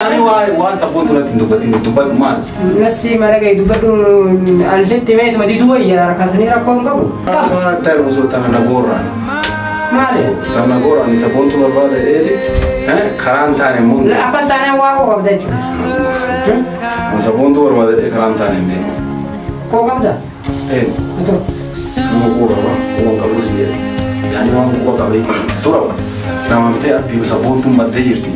Waan sabboon duratti hin dubbatin dubbadhu maal? Nassi mala dubbadhu ansitti meetuma diduu wayya harkaasanii rakkoo hin qabu. Ta'e osoo tana goorraan. Maali? Tana goorraan sabboontu barbaada dheedhi karaan taane immoo. Akkas taanaan waa koo qabda jechuudha. Sabboontu barbaada dheedhi karaan taane hin beeku. Koo qabda? Ee. Otoo. Nama koo qaba waan qabu si jedhe. Yaani waan koo qabee dura namamtee abdii sabboontuun maddee jirti.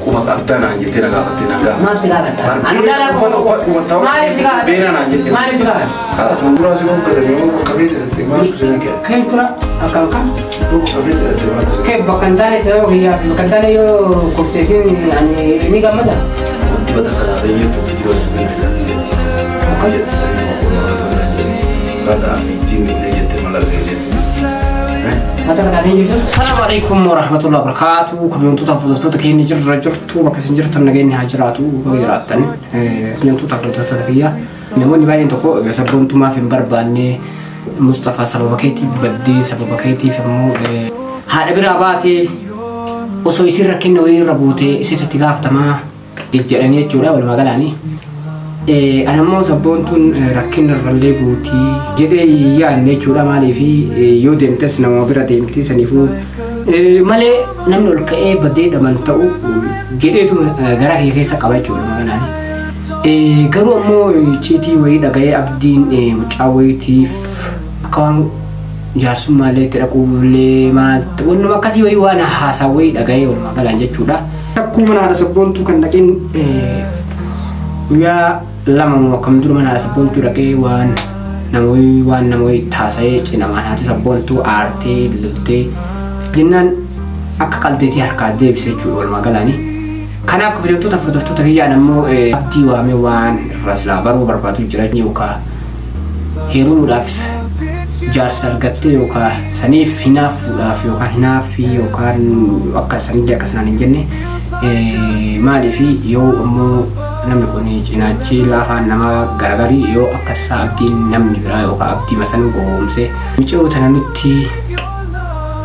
Quba qabdaa naan jettee na gaafattee naan gaafatte. Maal si gaafadha? Uffata uffadhu wanta Maaliif si gaafadha? Beena naan jettee. Maaliif si gaafadha? Karaa sana duraa si hoggatame yoo bakka feete dhattee maaltu si naqee? Keen tura akkam kam? Yoo bakka feete dhattee maaltu si Kee bakka hin taane sababa kiyyaaf bakka hin taane yoo qopheessin ani ni gammada. Dibata akka taatee jirtu fi dibata ni filattiseeti. Akka jettu ta'ee nama qonnaa radaa fi jinni illee jettee mala illee. Mata kataateen jirtu. Salaamu alaikum warahmatullahi wabarakatuh. Kabajamtoota hordoftoota keenya jirra jirtu bakka isin jirtan nageenyi haa jiraatu bakka jiraattan. Kabajamtoota hordoftoota kiyya namoonni baay'een tokko sabboontummaaf hin barbaanne Mustafaa sababa keetiif baddee sababa keetiif immoo haadha biraa baatee osoo isin rakkinna wayii irra buutee isitti gaafatamaa jejjedhanii jechuudha walumaa galaanii. Ani ammoo sabboontuun rakkina irrallee buutii jedhee yaadne jechuudha maaliif yoo deemtes nama bira deemti saniifuu malee namni ol ka'ee badee dhaban ta'u jedheetu garaa kiyya keessa qaba jechuudha magaalaan. Garuu ammoo icciitii wayii dhaga'ee abdiin mucaa wayiitiif akka waan jaarsummaallee itti dhaquullee maal wannuma akkasii wayii waan haasaa wayii dhaga'ee walumaa galaan jechuudha. Rakkoo mana haadha sabboontuu kan dhaqeen guyyaa lama moo akkam dura mana haadha sabboontuu dhaqee waan nama wayii taasa'ee cinamaan haati sabboontuu aartee loltee jennaan akka qaldeetii harkaa deebise jechuudha walumaa galaanii. Kanaaf kabajamtoota hordoftoota kiyyaan ammoo abdii waamee waan irraa silaa baruu barbaadu jira yookaan heerumuudhaaf jaarsa argattee yookaan saniif hinaafuudhaaf yookaan hinaaffii yookaan akka sanillee akka sanaan hin jenne maaliif yoo ammoo namni kun cinaachi laafaan nama garagarii yoo akka tasaa abdiin namni biraa yookaan abdii masan gowwoomsee miciroo tana nutti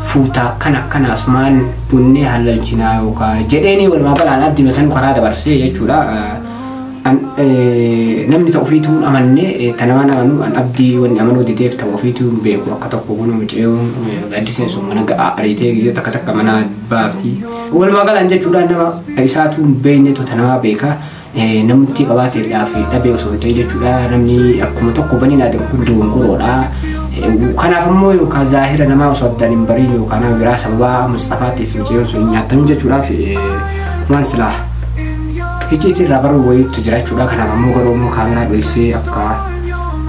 fuutaa akkana akkana asumaan bunnee hallalchinaa yookaan jedheeni walumaa galaan abdii masan karaa dabarsee jechuudha. Namni ta'u ofiituu amanne tanamaan amanu abdii wanni amanuu dideef ta'u ofiituu hin beeku akka tokko kun mucayyoo gaddiseen sun mana ariitee gisee takka takka mana baafti. Walumaa galaan jechuudha nama isaatuu hin beeknetu tanamaa beeka. Namti qabaateedhaaf dhabee osoo hin ta'in jechuudha namni akkuma tokko baniin adeemu kun dogongoroodha. Kanaaf ammoo yookaan zaahira namaa osoo addaan hin bariin yookaan nama biraa sababa Mustafaatiif mucayyoon sun nyaatamu jechuudhaaf waan silaa icciitii irraa baruu wayiitu jira jechuudha. Kanaaf ammoo garuu immoo kaameraa dhoksee akka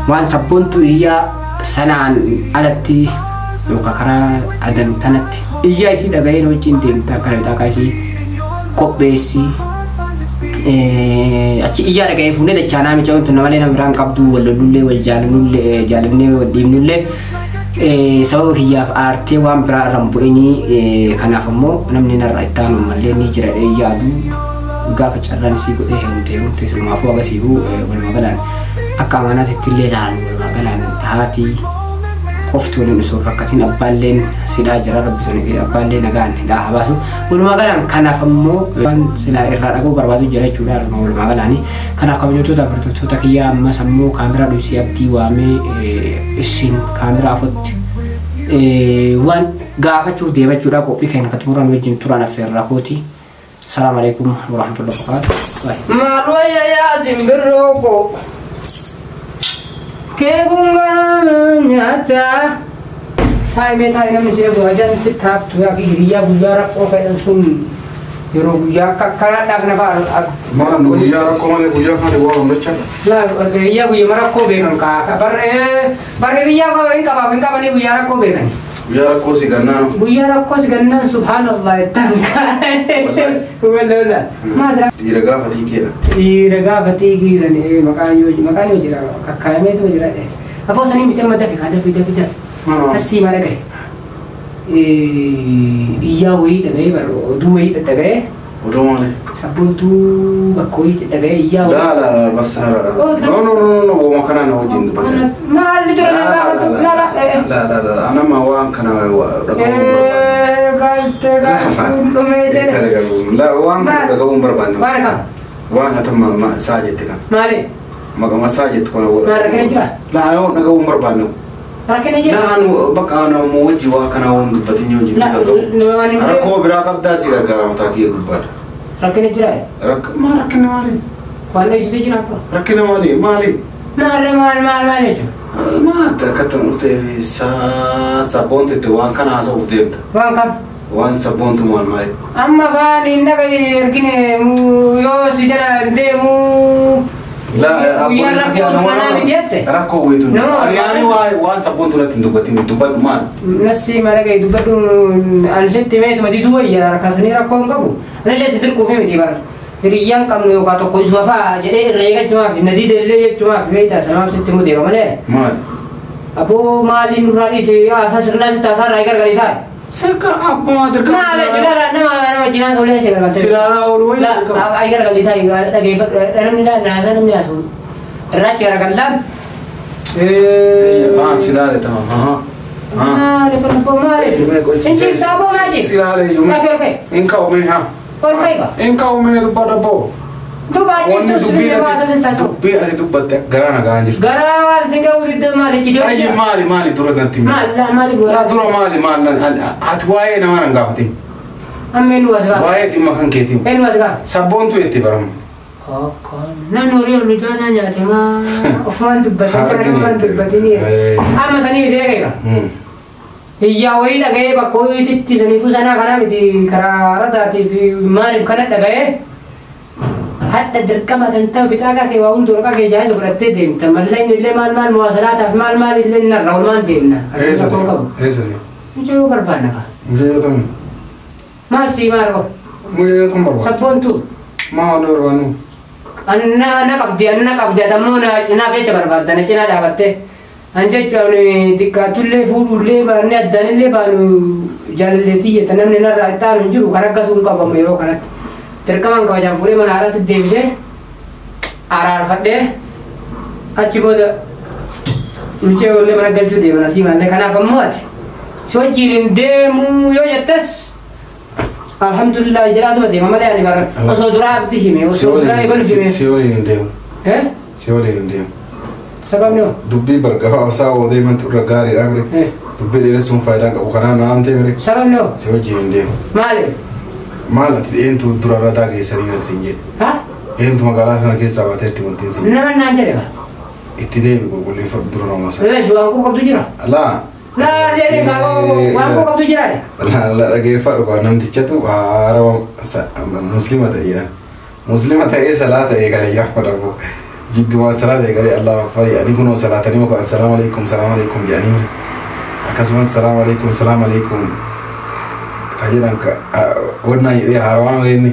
waan sabboontuu iyyaa sanaan alatti yookaan karaa adan kanatti iyyaa isii dhaga'ee wajjin deemtaa kana bitaa kaasii qopheessii achi iyyaa dhaga'ee fuunee dachaanaa mucayyoon tun malee nama biraan qabdu wal lollullee wal jaalannullee jaalannee wal dhiibnullee sababa kiyyaaf aartee waan biraa irra hin bu'inii kanaaf ammoo namni narra itti aanu mallee ni jira yaadu gaafa carraan isii godhee heerumte heerumte silumaafuu agasiifuu walumaa galaan akka amanaatitti illee ilaalu walumaa galaan haati qofti waliin osoo rakkatiin abbaalleen hidhaa jira rabbi sana abbaallee nagaan hidhaa haa baasu walumaa galaan kanaaf ammoo waan silaa irraa dhaguu barbaadu jira jechuudha walumaa galaanii kanaaf kabajamtoota hordoftoota kiyyaa ammas ammoo kaameraa dhoksee abdii waamee isin kaameraa afotti waan gaafachuuf deema jechuudha qophii keenya kan xumuran wajjin turan affeerraa kooti. Assalamu alaikum warahmatullahi wabarakatuh. Maal wayya yaa simbirroo koo kee kun nyaata. Taa'imee taa'ee namni si eegu ajaan si taaftu yaa hiriyaa guyyaa rakkoo fedhan sun yeroo guyyaa akka akkanaa dhaqna fa'a. Maal nu guyyaa rakkoo malee guyyaa kana waa hojjechaa. Laa hiriyaa guyyaa rakkoo beekan kaa barre hiriyaa hin qabaaf hin qabanii guyyaa rakkoo beekan. Guyyaa rakkoo si gannaan. Guyyaa rakkoo si gannaan subhaanallah jettan kaa. Wallah. Maasira. Dhiira gaafatii keedha. Dhiira gaafatii kiisan maqaan yoo jira kakkaayameetu jira. Abboo sanii miti amma dafi kaa dafi dafi dafi. Asii ma dhagaye. Iyyaa wayii dhaga'ee bar oduu wayii dhaga'ee. Oduu maali? Sabboontuu bakka wayii dhaga'ee iyyaa wayii. Laa laa laa bas laa laa. No no no no woma kana na wajjin dubbate. Maalli dura na gaafatu laa laa. Laa laa laa anama waan kana dhaga'uu. Gargaarte dhumee jedhe. La waan kana dhaga'uu hin barbaanne. Waan akkam? Waan ati saa jette kana. Maali? Maqama saa jettu kana godha. Maal rakkina jira? Laa yoo dhaga'uu hin barbaanne. Rakkina jira? Laa anu bakka nama wajji waa kanaa waan dubbatin yoo jiru dhaga'u. Rakkoo biraa qabdaa si gargaara mataa kiyya gubbaadha. Rakkina jira? Maal rakkina maali? Waan dheessitu jira abba. Rakkina maali? Maali? Maal maal maal maal jechuudha? Maal akkatti dhuftee sabboontu itti waan kana haasa'uuf deemta. Waan kam? Waan sabboontu maal maali? Amma faan hin dhagaye ergine yoo si jala deemu. Rakkoo wayitu. Ani waan sabboontu natti hin dubbatin dubbadhu maal? Nasi maal dubbadhu ani sitti meetuma diduu wayya harkaasanii rakkoo hin qabu. Anillee si dirquufi miti bara. Hiriyyaan qabnu yookaan tokko isuma fa'aa jedhee irra eeggachumaaf na diidellee jechumaaf beektaa sanaaf sitti mudee malee. Maali? Aboo maaliin nurraa dhiise haasaa sirnaa sitti haasaa irraa gargarii taa'e. Sirka abbaa dirqama. Maali jechuudha nama nama jinaan solee si gargaarte. Silaalaa oolu wayii dirqama. Ay gargarii taa'e dhageeffadhu namni haasaa namni haasa'u. Irraachi gargallaan. Maan silaale tamam. Maali kun abboo maali? Insi saaboo maali? Silaale iyyuu. Hin ka'u mee haa. Hin ka'u mee dubbadha boo. Dubbii ati dubbatte garaa nagaa jirtu. Garaa waan si ga'u didda maali cidii. Ayyi maali maali dura natti himi. Maali dura. Dura maali maali ati waa'ee namaa nan gaafatin. Amma eenyu as gaafa. Waa'ee dhimma kan keetiin. Eenyu as gaafa. Sabboontu jettee baramu. Namni horii ol ijoollee nyaate maa ofumaan dubbatanii ofumaan dubbatanii. Amma sanii bitee eega. Iyyaa wayii dhaga'ee bakka wayiitti saniifuu sanaa kanaa miti karaa radaatii fi maaliif kana dhaga'ee hadda dirqama tanta bitaakaa kee waa hundi waraqaa kee jaayisa godhattee deemta malleen illee maal maal muwaasalaataaf maal maal illee narra olmaan deemna. Eessa deema? Mucayyoo barbaanna kaa. Mucayyoo tamii? Maal sii maal qaba? Mucayyoo tam barbaanna. Sabboontuu? Maal barbaannu? Na qabdi na qabdi atammoo na cinaa jecha barbaadda na cinaa dhaabattee. An jechuun xiqqaatullee fuudhullee baannee addaanillee baanu jaalalleetii jetta namni narraa itti aanu hin jiru kan akkasuu hin qabamu yeroo kanatti. Dirqamaan kabajaan fuudhee mana haaraatti deebisee araarfadhee achi booda mucayyoo mana galchuu deeman asii maallee kanaaf ammoo ati si wajjiin hin deemuu yoo jettes alhamdulillah jiraatuma deema malee ani bara osoo duraa abdii hime osoo duraa eegalu hime. Si waliin hin deemu. Si waliin hin deemu. Sababni hoo? Dubbii bargaafaa oo deemantu irra gaariidha mire. Dubbii dheeressuun faayidaa qabu kanaaf na amtee mire. Sababni hoo? Si wajjiin hin deemu. Maali? Maal ati eentu dura radaa geessanii nan siin jedhe. Ha? Eentu magaalaa kana keessaa baateetti wanti hin siin jedhe. Nama naan jedhe kaa. Itti deebi qulqulleeffadhu dura nama sana. Leeshu waan koo qabdu jira? Laa. Laa jedhe kaa waan koo qabdu jira? Laa dhageeffadhu kaa namtichatu haarawa muslima ta'e jedhan. Muslima ta'ee salaata eegale yaa jiddumaan salaata eegalee Allahu akbar jedhanii kunoo salaatanii muka assalaamu alaikum salaamu alaikum jedhanii akkasumas salaamu alaikum salaamu alaikum ka jedhan wannaa jedhee haarawaa inni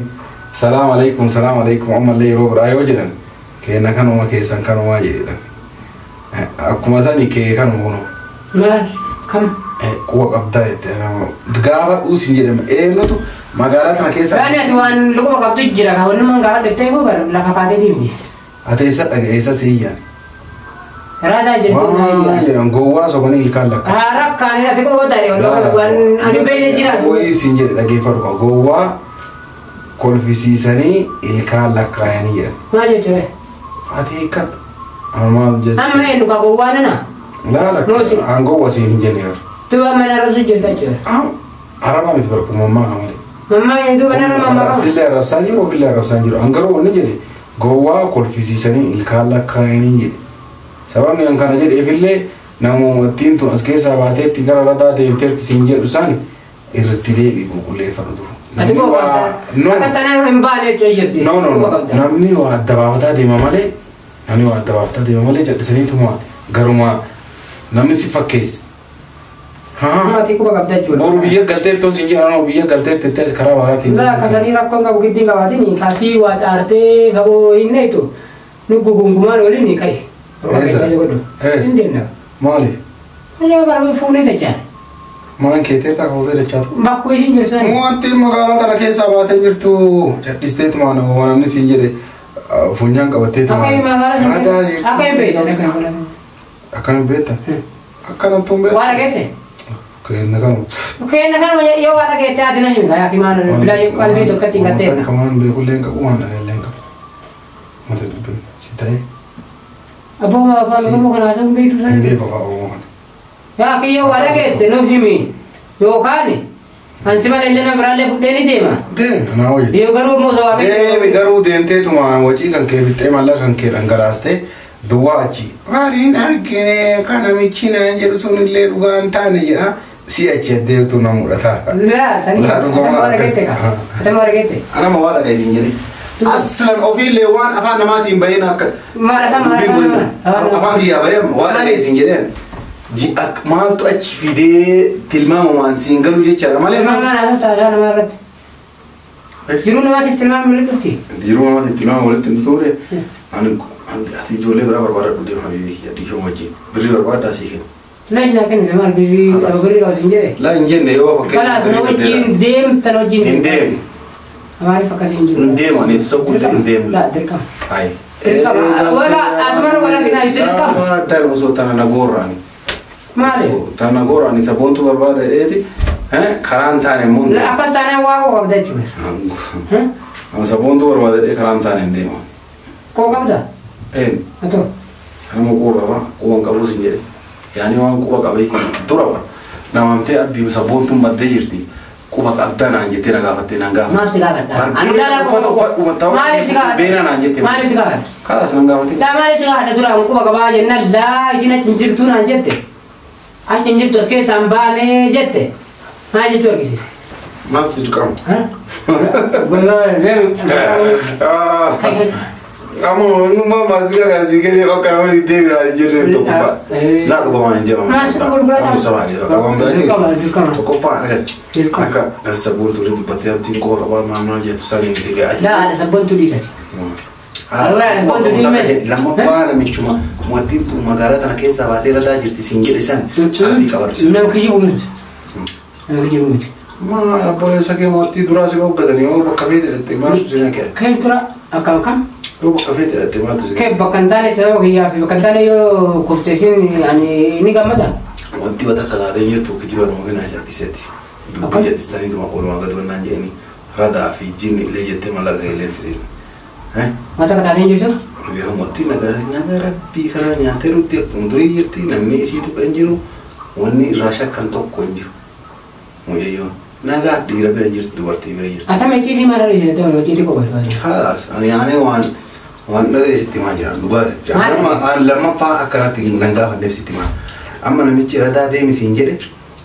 salaamu alaikum salaamu alaikum ammallee yeroo biraa yoo jedhan keenna kanuma keessan kanumaa jedhan akkuma sani kee kanuma kunoo. Maal kam? Quba qabdaa jette gaafa dhuusin jedhama eenyutu magaalaa tana keessa. Waan ati waan lukkuma qabdu jira ka wannumaan gaafa dhettee koo bara lafa kaatee deemti. Ati eessa dhaga'e eessa siyyaan? Raadaa jirtu. Waan jedhan gowwaa sobanii ilkaan lakka. Rakkaan ati koo ta'e waan ani beekne jiraatu. Wayii siin jedhe dhageeffadhu qaba gowwaa kolfisiisanii ilkaan lakkaayanii jedhan. Maal jechuudha? Ati hiikkadhu. Maal jechuudha? Amma eenyu ka gowwaa nana? Laala an gowwaa siin hin jenne bara. Tuba mana arrabsu jirta jechuudha. Arabaa miti bara kun mammaa kan malee. Mammaa eenyu mana mammaa qaba? Sillee arrabsaan jiru ofillee arrabsaan jiru. An garuu wanni jedhe gowwaa kolfisiisanii ilkaan lakkaayanii jedhe. Sababni an kana jedheefillee namoottiin tun as keessaa baateetti gara lataa deemteetti siin jedhu san irratti deebii qulqulleeffadhu dura. Ati koo qabda. Akkas tanaan hin baane jechuudha jirti. No no no namni waa adda baafataa deema malee namni waa adda baafataa deema malee jal'isaniituma garuma namni si fakkeessa. Ati quba qabda jechuudha. Boru biyya galteetti siin jedhan biyya galteetti ta'es karaa baaraatiin. Laa akkasanii rakkoon qabu giddiin qabaatiin kaasii waa xaartee fagoo hin eetu nu gugungumaan waliin ni ka'e. Hin deemna. Maali? Yaa barbaadu fuunee dachaan. Maan keetee ta'a fuutee dachaatu. Bakkuu isin jirtu. Wanti magaalaa tana keessaa baatee jirtu jal'isteetuma waan namni siin jedhe funyaan qabatteetuma. Akka magaalaa sana. Akka hin beektan. Akka hin beektan. Akka namtuun beektan. Waan dhageette? Kenna kanu. Kenna kanu yoo waan dhageette adina himi yaa kimaan bilaa yoo qalbii tokkotti hin gatteedha. Akka waan beekullee hin qabu waan dhagaillee hin qabu. Mata dubbiin si ta'e. Abboo afaan Oromoo kana haasa'uun beektu Hin sana. beeku afaan Oromoo kana. Yaa kiyyoo waan dhageette nu himi yookaan ansi malee illee nama biraallee fudhee ni deema. Deemi anaa hojii. Yoo garuu immoo sobaa Deemi garuu deemteetuma wacii kan kee fixxee maallaqa kan kee dhangalaastee duwwaa achi. Maariin argine kan namichi naan jedhu sun illee dhugaa hin taane jedha. Si achi addeemtu na mul'ata. Laa sanii. Laa dhugumaa akkas. Atama argite. Anama waa dhagaa isin jedhe. Aslan ofiillee waan afaan namaatiin bahin akka. Maal afaan Dubbiin kun maal afaan kiyyaa bahee waa dhagaa isin jedheen. Maaltu achi fidee tilmaamumaan siin galu jechaadha malee. Maal haasofta haasaa namaa irratti. Jiruu namaatiif tilmaama walitti dhufti. Jiruu namaatiif tilmaama walitti hin turre. Ani ati ijoollee biraa barbaadadhu deema habiibii kiyya dhiifama wajjin. Birrii barbaaddaa sii kenna. Laa hin kennu maal birrii birrii qabu siin jedhe. Laa hin jenne yoo fakkeenya. Kalaas na wajjin deemtan wajjin. Hin deemu. Maaliif akkasii hin jiru? Hin deemu ani saquullee hin deemu. Laa dirqama. Ayi. Dirqama. Wala asuma wala finaa dirqama. Tana osoo tana nagoorraani. Maali? Tana nagoorraani saboontu barbaada jedheeti. Karaan taane immoo. Akkas taanaan waa koo qabda jechuudha. Saboontu barbaada jedhee karaan taane hin deemu. Koo qabda? Een. Atoo. Anuma quba qaba quba hin qabu siin jedhe. Yaani waan quba qabee dura bara. Namamtee abdii saboontuun baddee jirti. Quba qabdaa naan jettee na gaafattee naan gaafatte. Maaf si gaafadha? Bargee uffata uffadhu Maaliif si gaafadha? Beena naan jette. Maaliif si gaafadha? Kalaas nan gaafatte. Laa maaliif si gaafadha dura quba qabaa jennaan laa isin achi hin jirtu naan jette. Achi hin jirtu as keessaa hin baane jette. Maal jechuu argisiisa? Maaltu si dirqama? Wallaahi deemi. Amma numa maasika kan si kennee bakka namni deebiraa jirre tokkoffaa. Laa dhugamaan hin jedhamu. Maal si gurgurata? Amma sabaa jedhama. Waan Dirqama biraa dirqama. tokkoffaa akka Dirqama. akka sabboontu illee dubbattee abdiin quba qabaa maamnaa jettu saniin deebi'aa Laa haadha sabboontuu dhiisati. Lammaffaa namichuma mootiin tun magaalaa tana keessaa baatee radaa jirti siin jedhe san abdii qabatu. Nama kijibu miti. Nama kijibu miti. Maal obboleessa kee mootii duraa si hooggatanii yoo bakka feete dhattee maaltu si naqe? Kee tura akkam akkam? Yoo bakka feete dhattee maaltu si Kee bakka hin taane sababa kiyyaa fi bakka hin taane yoo kofteessin ani ni gammada. Wanti wata akka taatee jirtu kijiba nuufin haa jal'iseeti. Dubbii jal'istaniituma oolumaa gad wannaan jedhanii radaa fi jinni illee jettee mallaqa illee fideen. Mata akka taatee jirtu? Yoo mootii nagaa rabbii karaa nyaatee rutti akkuma durii jirti namni isii tuqa hin jiru wanni irraa shakkan tokko hin jiru. Mucayyoon nagaa dhiira bira jirti dubartii bira jirti. Atama icciitii maal argisiisa ta'u icciitii qofa. Haalaas ani yaanee waan waan dhaga'e sitti himaa jira dhugaa sitti. Amma lammaffaa akkanatti nan gaafanneef sitti himaa. Amma namichi radaa deemi siin jedhe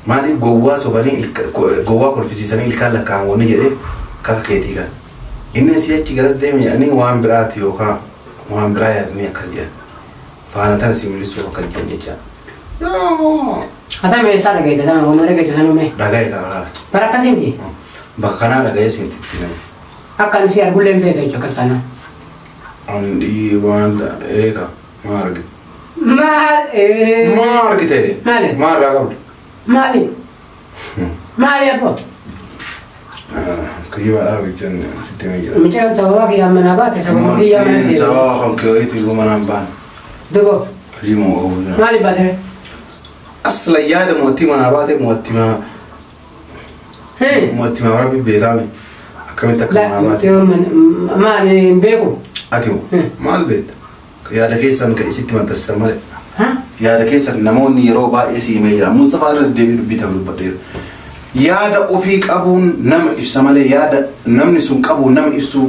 maaliif gowwaa sobanii gowwaa kolfisiisanii ilkaan lakkaa'an wanni jedhe kaka keetii kan. Inni asii achi garas deemi jedhanii waan biraati yookaan waan biraa yaadanii akkas jedhan. Faana tana si mul'isuuf akka jedhan jecha. Atama eessaa dhagaite atama gommaa dhagaite sanume. Dhaga'e kana. Bara akkasii miti. Bakka kanaa dhaga'ee siin sitti nami. Akka ani si argullee hin feetu jechuudha akkas taanaan. Ani waan eega maal argite? Maal Maal argite? Maali? Maal irraa qabdu? Maali? Maali abboo? Kijiba dhaabichaan sitti himee jira. Mucaan sababa kiyyaa manaa baate sababa kiyyaa mana deema. Sababa kan keeyitu iyyuu manaan baane. Dubo Hojii moo oofu jira. maali baate? Asla yaada mootii manaa baate mootii maa rabbi beekame akkamitti akka manaa baate. Maali hin beeku? Ati maal beekta? Yaada keessan kan isitti maxxansitan malee. Yaada keessan namoonni yeroo baay'ee si himee jira. Mustafaa irratti deebii dubbitan dubbadheera. Yaada ofii qabuun nama ibsa malee yaada namni sun qabuun nama ibsuu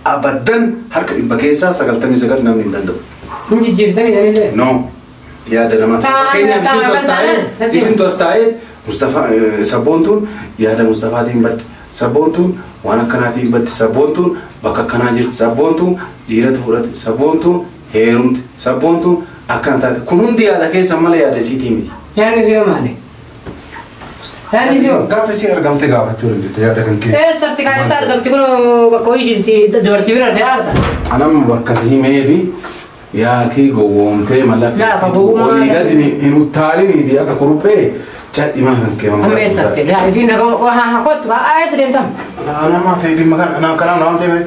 abadan harka dhibba keessaa 99 namni hin danda'u. Hin jijjiirtanii sanillee? No. Yaada namaa. Fakkeenyaaf isin as taa'ee Mustafaa sabboontuun yaada Mustafaatiin badde. Sabboontuun waan akkanaatiin badde. Sabboontuun bakka akkanaa jirti. Sabboontuun dhiiratu fudhate. Sabboontuun heerumte. Sabboontuun akkana taate. Kun hundi yaada keessan malee yaada isiitii miti. Yaadni si yoo maali? Yaadni si yoo? Gaafa isii argamte gaafachuu dandeette yaada kan kee. Eessatti kan isa argamte kun bakka hojii jirti dubartii bira ta'e arga. Anam bakka si himee fi yaakii gowwoomtee mallaqa olii gadi hin utaaliniiti akka kuruphee cadhimaa kan kee. Amma eessatti? Yaa isiin dhagaa haa kottu haa eessa deemtam? Anama ta'e dhimma kana anaa kanaa naam ta'e mere.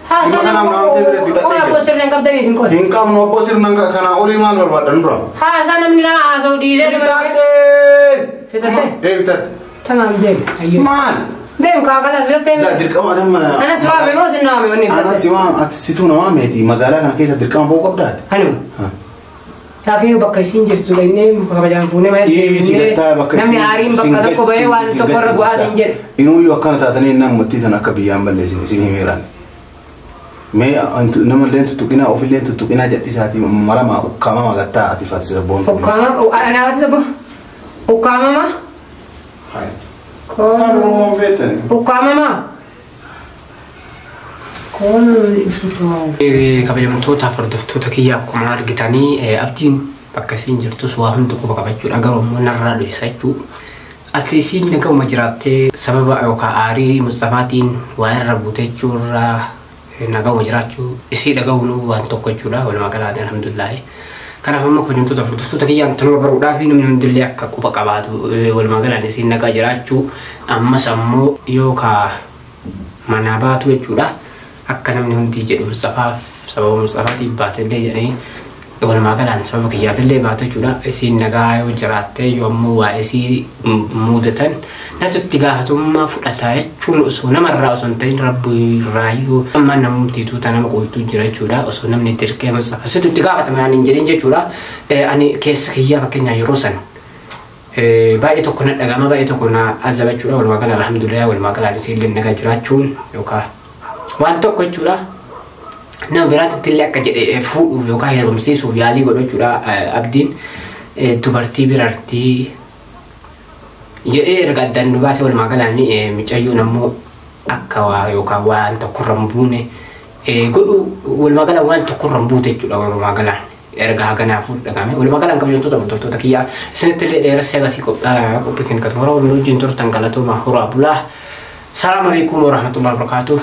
Haa sana abboo sirna hin qabdanii isin kottu. Hin qabnu abboo sirna kanaa olii maal barbaadan dura? Haa sana namni nama haasa'u dhiisee. Hidhaadhee! Fitattee? Ee fitadhe. Tamaam deem. Ayyoo. Maal? Deem kaakalas fitattee. Laa dirqama adamma. Anas waame moo sin waame wanni Anas fitattee? si waame ati situu na waameeti magaalaa kana keessa dirqama ba'uu qabdaati. Anuma. Ha. Laakiin bakka isiin jirtu dhaqnee kabajaan fuunee mana Dhiisi gattaa bakka namni aariin bakka tokko bahee waan tokko irra bu'aa siin jedhe. Inuuyyuu akkana taatanii namatti tan akka biyyaan balleessin isin himeeraan. Mee namallee tuttuqinaa ofillee tuttuqinaa jedhisaati maramaa ukkaamamaa gattaa ati faati sabboon. Ukkaamama anaafati sabbo ukkaamama. Ukkaamama. Kabajamtootaaf hordoftoota kiyya akkuma argitanii abdiin bakka isiin jirtus waa hundi quba qabachuudha garuu immoo narraa dhohisa jechuudha. Ati isiin nagahuma jiraattee sababa yookaan aarii Mustafaatiin waa irra buute jechuurraa nagahuma jiraachuu isii dhagahuun waan tokko jechuudha walumaa galaan alhamdulillaahi. Kanaaf amma kabajamtoota hordoftoota kiyyaan tanuma baruudhaaf namni hundillee akka quba qabaatu walumaa galaan isiin nagaa jiraachuu ammas ammoo yookaan manaa baatu jechuudha. Akka namni hundi jedhu Mustafaaf sababa Mustafaatiif baatellee jedhanii walumaa galaan sababa kiyyaafillee baatu jechuudha. Isiin nagaa yoo jiraatte yoo ammoo waa isii mudatan natutti gaafatamummaa fudhata jechuun osoo namarraa osoo hin ta'in rabbi irraayyuu amma namumtiituu ta nama qoytuu jira jechuudha. Osoo namni itti hirkee Mustafa situ itti gaafatama naan hin jedhin jechuudha. Ani keessa kiyyaa fakkeenyaaf yeroo sana baay'ee tokko na dhagama baay'ee tokko na azaba jechuudha. Walumaa galaan alhamdulillah walumaa galaan isiillee nagaa jiraachuun yookaan waan tokko jechuudha. Nama biraatti illee akka jedhe fuudhuuf yookaan heerumsiisuuf yaalii godhu jechuudha. Abdiin dubartii birartii jedhee erga addaan nu baasee walumaa galaan mucayyoon ammoo akka waa yookaan waan tokkorra hin buune godhu walumaa galaan waan tokkorra hin buute jechuudha walumaa galaan. Erga haganaafuu dhagame walumaa galaan kabajamtoota hordoftoota kiyyaa isinitti illee dheeressee agasii qophii kenna katuma waliin wajjin turtan galatooma horaa bulaa. Salaamu alaikum warahmatullahi wabarakatuh.